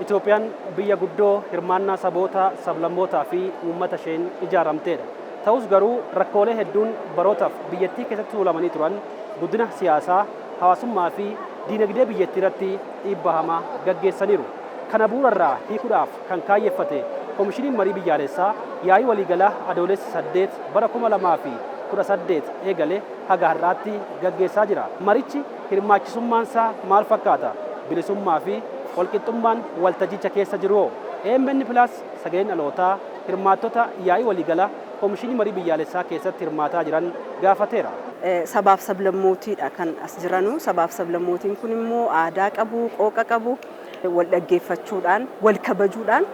Itoophiyaan biyya guddoo hirmaannaa saboota, sablammootaa fi uummata isheen ijaaramteedha. Ta'us garuu rakkoolee hedduun barootaaf biyyattii keessatti tuulamanii turan guddina siyaasaa, hawaasummaa fi diinagdee biyyattii irratti dhiibbaa hamaa gaggeessaniiru. Kana bu'uurarraa hiikuudhaaf kan kaayyeffate Koomishiniin Marii Biyyaalessaa yaa'ii waliigalaa Adoolessa 8 bara 2018 eegale haga har'aatti gaggeessaa jira. Marichi hirmaachisummaansaa maal fakkaata? Bilisummaa fi walqixxummaan waltajjicha keessa jiru hoo? AMN Plus Sagaleen Dhalootaa hirmaattota yaa'ii waliigalaa Koomishinii Marii Biyyaalessaa keessatti hirmaataa jiran gaafateera. Sabaaf sablammootiidha kan as jiranu. Sabaaf sablammootiin kun immoo aadaa qabu, qooqa qabu. Wal dhaggeeffachuudhaan, wal kabajuudhaan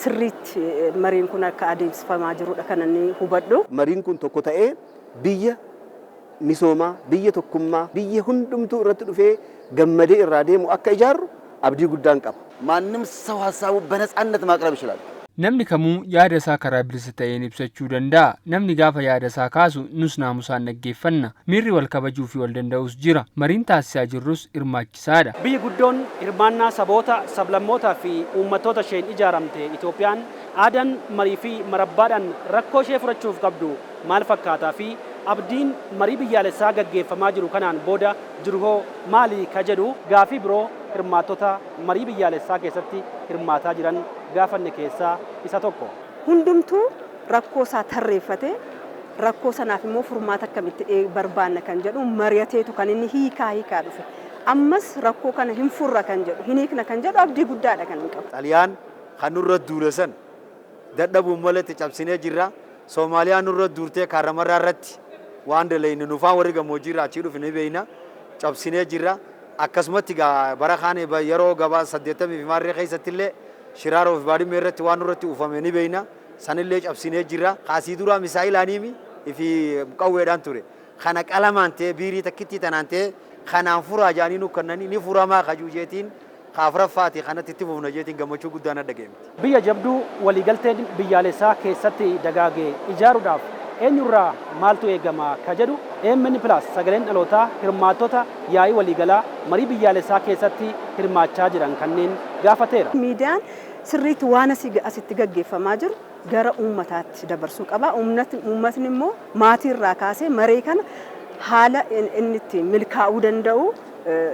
sirriitti mariin kun akka adeemsifamaa jirudha kan inni hubadhu. Mariin kun tokko ta'ee biyya misoomaa, biyya tokkummaa, biyya hundumtuu irratti dhufee gammadee irraa deemu akka ijaarru abdii guddaan qaba. ማንም ሰው ሀሳቡ በነፃነት ማቅረብ ይችላል። Namni kamuu yaada isaa karaa bilisa ta'een ibsachuu danda'a. Namni gaafa yaada isaa kaasu nus naamusaan dhaggeeffanna. Miirri wal kabajuu fi wal danda'us jira. Mariin taasisaa jirrus hirmaachisaadha. Biyyi guddoon hirmaannaa saboota, sablammootaa fi uummattoota isheen ijaaramte Itoophiyaan aadaan marii fi marabbaadhaan rakkoo ishee furachuuf qabdu maal fakkaataa fi abdiin marii biyyaalessaa gaggeeffamaa jiru kanaan booda jiru hoo maali ka jedhu gaafii biroo hirmaattota marii biyyaalessaa keessatti hirmaataa jiran gaafanne keessaa isa tokko. Hundumtuu rakkoo isaa tarreeffatee, rakkoo sanaaf immoo furmaata akkamitti barbaanna kan jedhu mari'ateetu kan inni hiikaa hiikaa dhufe. Ammas rakkoo kana hin furra kan jedhu, hin hiikna kan jedhu abdii guddaadha kan inni qabu. Xaliyaan kan nurra duule san dadhabuun malatti cabsinee jirra. Soomaaliyaan nurra duurtee Kaarramarraa irratti waan dalayne nufaan warri gammoojjii irraa achii dhufe ni beeyna, cabsinee jirra. Akkasumatti bara kaan yeroo gabaa 80 fi maarree keessatti illee Shiraaroo fi Baadimmee irratti waan nurratti uufame ni beeyna. Sanillee cabsinee jirra. Kaasii duraa misaa'ilaaniimi fi qawweedhaan ture. Kana qalamaan ta'ee, biirii takkittii tanaan ta'ee, kanaan furaa jaanii nu kennanii ni furamaa kajuu jeetiin kaafraffaati kanatti itti fufna jeetiin gammachuu guddaan adda geemti. Biyya jabduu waliigalteen biyyaalessaa keessatti dagaage ijaaruudhaaf eenyurraa maaltu eegama ka jedhu AMN Plus Sagaleen Dhalootaa hirmaattota yaa'ii waliigalaa marii biyyaalessaa keessatti hirmaachaa jiran kanneen gaafateera. Miidiyaan sirriitti waan asitti gaggeeffamaa jiru gara uummataatti dabarsuu qaba. Uummatni immoo maatiirraa kaasee maree kana haala inni itti milkaa'uu danda'u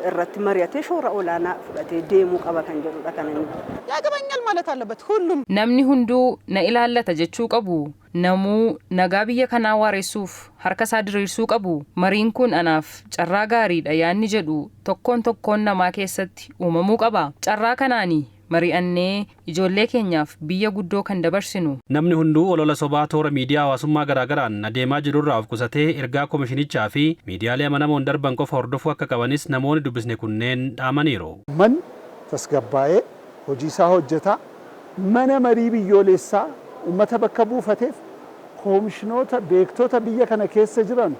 irratti mari'atee shoora olaanaa fudhatee deemuu qaba kan jedhudha kan inni. ያገባኛል ማለት አለበት ሁሉም። Namni hunduu na ilaallata jechuu qabu. Namuu nagaa biyya kanaa waaressuuf harka isaa diriirsuu qabu. Mariin kun anaaf carraa gaariidha yaanni jedhu tokkoon tokkoon namaa keessatti uumamuu qaba. Carraa kanaani mari'annee ijoollee keenyaaf biyya guddoo kan dabarsinu. Namni hunduu olola sobaa toora miidiyaa hawaasummaa garaagaraan adeemaa jirurraa of qusatee ergaa komishinichaa fi miidiyaalee amanamoon darban qofa hordofuu akka qabanis namoonni dubbisne kunneen dhaamaniiru. Uummanni tasgabbaa'ee hojii isaa hojjetaa, mana marii biyyoolessaa uummata bakka buufateef, koomishinoota beektota biyya kana keessa jiran,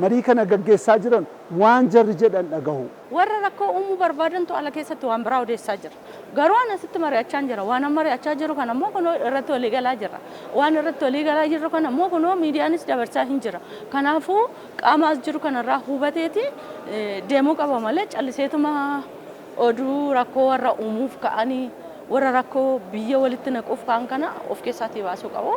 marii kana gaggeessaa jiran, waan jarri jedhan dhagahu. Warra rakkoo uumuu barbaadantu ala keessatti waan biraa odeessaa jira. Garuu ani asitti mari'achaa jira. Waan amma mari'achaa jiru kana immoo kunoo irratti walii galaa jirra. Waan irratti walii galaa jirru kana immoo kunoo miidiyaanis dabarsaa hin jira. Kanaafuu qaama as jiru kanarraa hubateeti deemuu qaba malee calliseetuma oduu rakkoo warra uumuuf ka'anii, warra rakkoo biyya walitti naquuf ka'an kana of keessaatii baasuu qabu.